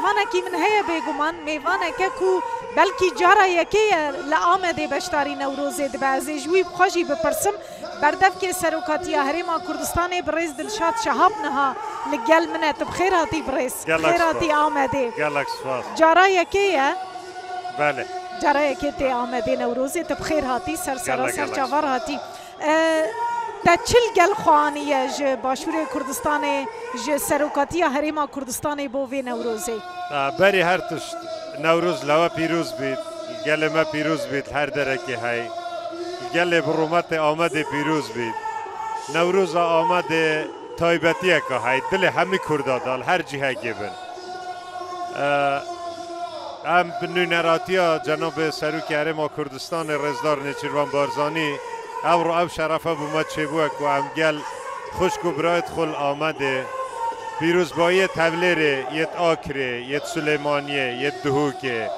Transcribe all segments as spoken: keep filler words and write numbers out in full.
Anekî min heye bêguman, mêvaneke ku belkî cara yekê ye li Amedê beşdarî Newrozê dibe. Ez ê ji wî bi xwe jî bipirsim. Berdevkê Serokatiya Herêma Kurdistanê birêz Dilşad Şehab niha li gel min e. Tu bi xêr hatî birêz. Gelek Xêr hatî spas. Amedê. Gelek spas. Cara yekê ye. Belê. Cara yekê tê Amedê Newrozê. Tu bi xêr hatî. Ser sera Gelek, ser gelek çavar spas. hatî. E, te çi li gel xwe aniye ji Başûrê Kurdistanê, ji Serokatiya Herêma Kurdistanê bo vê Newrozê? E, berî her tişt Newroz li we pîroz bît, li gelê me pîroz bît, her derekê hey. Li gelê bi rûmetê Amedê pîroz bît. Newroza Amedê taybetiyeke hey, dilê hemî Kurda de, li her cihekê bin. E, em bi nûneratiya Cenabê Serokê Herêma Kurdistanê Rêzdar Nêçîrvan Barzanî, ewro ev şerefe bo me çêbûye ku em gel xwişk û birayêt xwe li Amedê, pîrozbayiyê Tevlêrê, yêt Akrê, yêt Silêmaniyê, yêt Duhokê,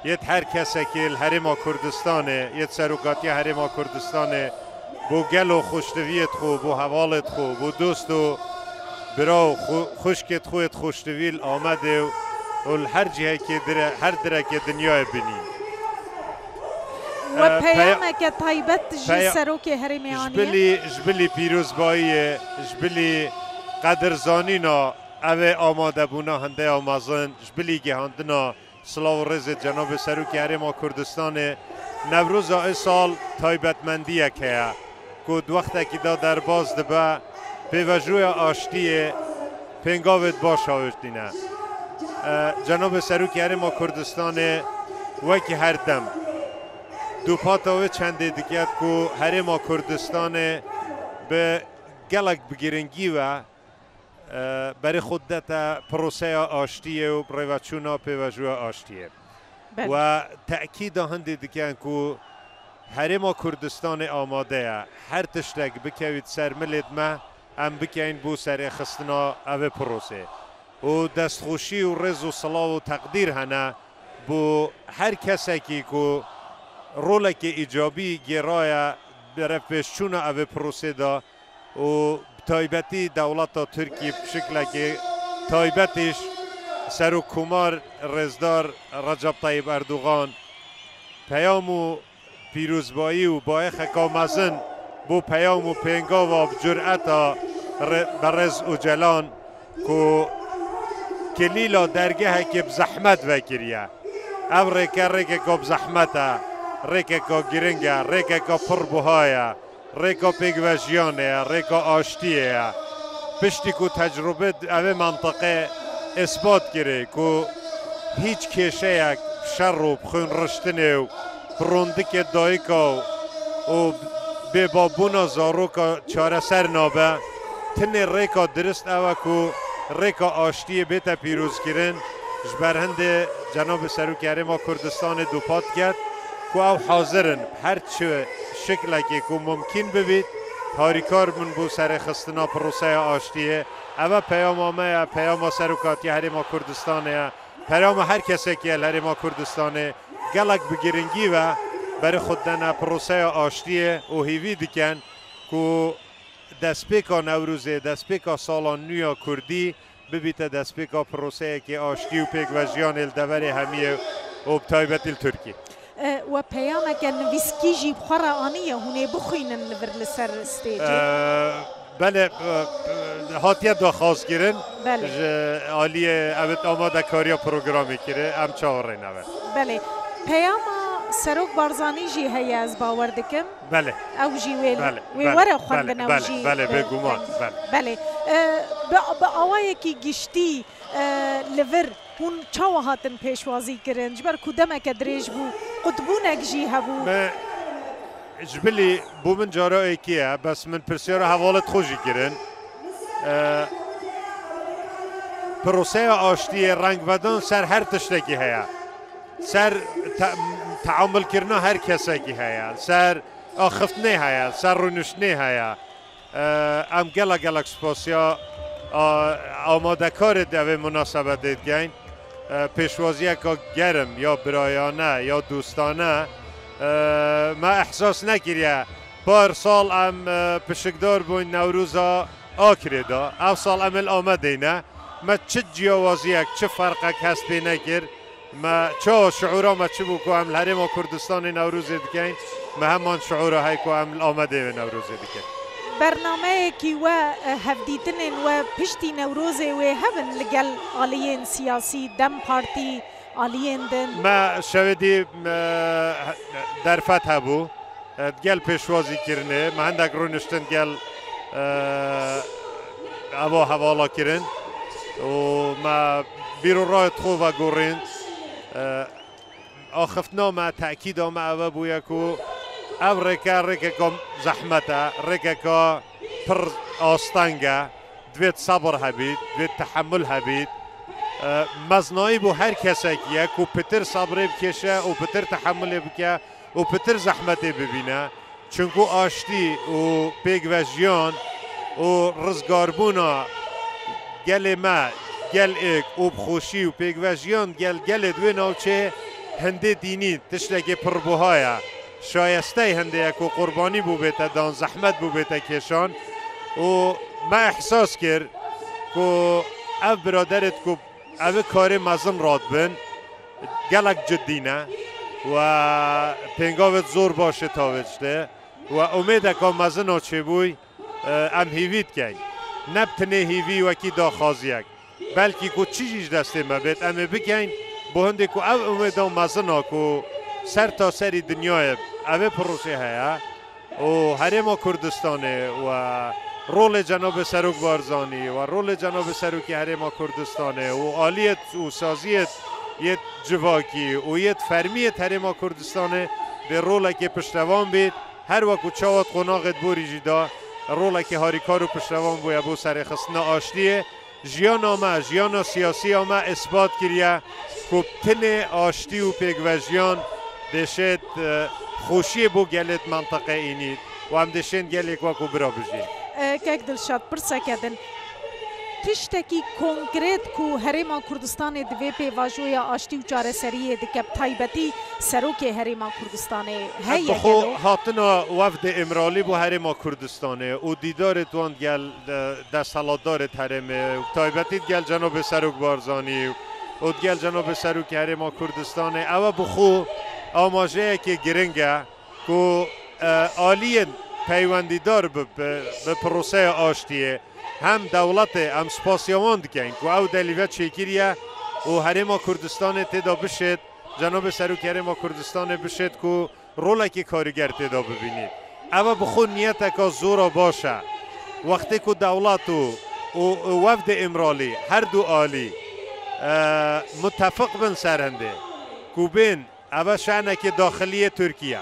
yêt her kesekê li Herêma Kurdistanê, yêt Serokatiya Herêma Kurdistanê, bo gelo xweştiviyêt xwe, bo hevalêt xwe, bo dost û bira û xwe-, xwişkêt xwe yêt xweştivî li Amedê û, û li her cihekê dire-, her direkê dinyayê binî. We E, peya-, peyameke taybet ji peya-, Serokê Herêmê ji aniye? bilî, ji bilî pîrozbayiyê, ji bilî qedirzanîna evê amadebûna hindeya mezin, ji bilî gihandina silav û rêzê Cenabê Serokê Herêma Kurdistanê, Newroza ê sal taybetmendiyek heye ku di wextekî de derbas dibe, pêvajoya aştiyê pêngavêt baş awêtîne. E, Cenabê Serokê Herêma Kurdistanê wekî her dem dûpata wê çendê dike ku Herêma Kurdistanê bi gelek bi giringî ve e, berê xwe didete proseya aştiyê û birêveçûna pêvajoya aştiyê. Belê. We tekîda hindê dikin ku Herêma Kurdistanê amade ye. Her tiştek bikevît ser milêt me, em bikeyn bo serêxistina evê prosê. Û destxweşî û rêz û silav û teqdîr hene bo her kesekî ku rolekê îcabî gêraye berevpêşçûna evê prosê de, û bi taybetî dewleta Tirkî bi şiklekî taybetîş Serokkomar Rêzdar Recep Tayyip Erdogan peyam û pîrozbayî û bayexeka mezin bo peyam û pêngava bi cureta re-, berêz Ocalan ku kilîla dergehekê bi zehmet vekiriye. Ev rêke rêkeka bi zehmet e, rêkeka giring e, rêkeka pir buha ye. Rêka pêkvejiyanê ye, rêka aştiyê ye. Piştî ku tecrûbe di evê mentiqê îsbat kirê ku hîç kêşeyek bi şer û bi xwînriştinê û bi rûndikê dayika û, û bêbabûna zaroka çareser nabe, tenê rêka dirist ew e ku rêka aştiyê bête pîrozkirin, ji ber hindê Cenabê Serokê Herêma Kurdistanê dûpat ket ku ew hazir in her çi şiklekê ku mumkîn bibît, harîkar bin bo serêxistina proseya aştiyê. Ev e peyama me ye, peyama Serokatiya Herêma Kurdistanê ye, peyama her kesekî ye li Herêma Kurdistanê. Gelek bi giringî ve berê xwe didene proseya aştiyê û hêvî dikin ku destpêka Newrozê, destpêka sala nû ya Kurdî bibîte destpêka proseyekê aştî û pêkvejiyanê li deverê hemiyê û bi taybetî li Tirkî. E, we peyameke nivîskî jî bi xwe re aniye, hûn ê bixwînin li vir li ser stêcê? E, belê, e, e, hatiye daxwazkirin Belê. ji aliyê evit amadekariya programê kiri, em çawa rêne ve. Belê. Peyama Serok Barzanî jî heye, ez bawer dikim. Belê. Ew jî wê, Belê, wê belê, were belê, xwendin, ew belê, jî, belê, e, bêguman, xwend-, belê. belê. E, bi, bi awayekî giştî, e, li vir hûn çawa hatin pêşwazî kirin? Ji ber ku demeke dirêj bû, qutbûnek jî hebû. Me ji bilî bo min cara êkê ye, bes min pirsyara hevalêt xwe jî kirin. E, proseya aştiyê rengvedan ser her tiştekî heye. Ser te-, teamulkirina her kesekî heye. Ser axiftinê heye, ser rûniştinê heye. E, em gelek gelek spasiya, a, amadekarê di evê munasebetê dikeyn. E, pêşwaziyeka germ ya birayane ya dostane, e, me ehsas nekiriye. Par sal em, e, pişikdar bûn Newroza Akrê de. Ev sal em ê li Amedê ne. Me çi ciyawaziyek, çi ferqek hest pê nekir. Me çawa şiûra me çi bû ku em li Herêma Kurdistanê Newrozê dikeyn, me heman şiûra hey ku em li Amedê wê Newrozê dikin. Bernameyekî we, e, hevdîtinên we piştî Newrozê wê hebin li gel aliyên siyasî, DEM Partî, aliyên din? Me şevê dî, e, derfet hebû. E, digel pêşwazî kirinê, me hindek rûniştin gel, e, eva hevala kirin û me bîr û rayê xwe vegorîn. E, axiftina me, tekîda me eve bûye ku ev rêke, rêkeka zehmet e, rêkeka pir asteng e, divêt sebir hebît, divêt tehemul hebît. E, meznayî bo her kesekî ye ku pitir sebrê bikêşe û pitir tehemulê bike û pitir zehmetê bibîne. Çunku aştî û pêkvejiyan û rizgarbûna gelê me, gel êk û bi xweşî û pêkvejiyan gel gelê di wê navçeyê hindê dînî tiştekê pirbuha ye. Şayestey hindê ye ku qurbanî bû bête dan, zehmet bû bête kêşan û me ehsas kir ku ev biraderêt ku ev ê karê mezin radibin, gelek cidî ne we pêngavêt zor baş ê tavê diştê we umêdeka mezin a çêbûy, e, em hîvî dikeyn. Ne bi tinê hîvî wekî daxwaziyek, belkî ku çi jî ji destê me bêt, em ê bikeyn, bo hindê ku ev umêda mezin a ku ser ta serî dinyayê ev ê pirûşê heye. û Herêma Kurdistanê we rolê Cenabê Serok Barzanî we rolê Cenabê Serokê Herêma Kurdistanê û aliyêt û saziyêt yêt civakî û yêt fermiyêt Herêma Kurdistanê dê rolekê piştevan bît. Her weku çawa di qonaxêt borî jî da rolekê harîkar û piştevan bûye bo serêxistina aştiyê. Jiyana me, jiyana siyasiya me isbat kiriye ku tinê aştî û pêkvejiyan dêşêt, e, xweşiyê bo gelêt mentiqê înît û em dêşên gelêk wek û bira bijîn. E, kek Dilşad, pirseke din. Tiştekî konkret ku Herêma Kurdistanê di vê pêvajoya aştî û çareseriyê dike, bi taybetî Serokê Herêma Kurdistanê heye Bi xwe gelo? Hatina wefdê Îmralî bo Herêma Kurdistanê û dîdarêt wan gel, e, desthilatdarêt herêmê û bi taybetî digel Cenabê Serok Barzanî û digel Cenabê Serokê Herêma Kurdistanê, ew e bi xwe amajeyekê giring e ku, e, aliyên peywendîdar bi, bi, bi proseya aştiyê hem dewletê, em spasiya wan dikeyn ku ew delîve çêkiriye û Herêma Kurdistanê tê de bişêt, Cenabê Serokê Herêma Kurdistanê bişêt ku rolekî karîger tê de bibînî. Ev e bi xwe niyeteka zora baş e. Wextê ku dewlet û, û, û wefdê Îmralî her du alî, e, mutefiq bin ser hindê ku bên, ev e şenekê daxiliyê Tirkiye.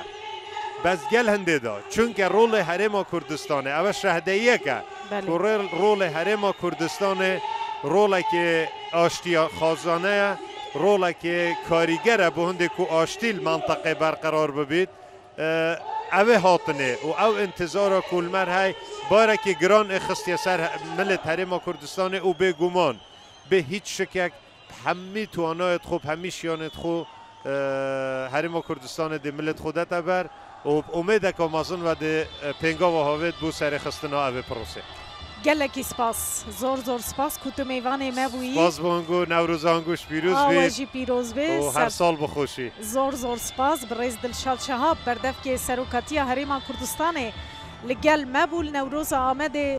Bes gel hindê de, çunke rolê Herêma Kurdistanê, ev e şehdeyiyek e Belê. ku rê-, rolê Herêma Kurdistanê rolekê aştiya xwazane ye, rolekê karîger e bo hindê ku aştî li mentiqê berqerar bibît. E, ev ê hatinê û ew intizara ku li me re hey barekî giran ê xistiye ser he-, milêt Herêma Kurdistanê û bêguman bê hîç şikek bi hemî toanayêt xwe, bi hemî şiyanêt xwe, e, Herêma Kurdistanê dê milêt xwe dete ber û bi umêdeka mezin ve dê, e, pêngava havêt bo serêxistina ev ê pirosê. Gelekî spas. Zor zor spas ku tu mêvanê me bûyî. Spas bo hingû, Newroza hingû ji pîroz Awe bî jî pîroz bê. û her Ser- sal bi xweşî. Zor zor spas. Birêz Dilşad Şehab, berdevkê Serokatiya Herêma Kurdistanê li gel me bû li Newroza Amedê.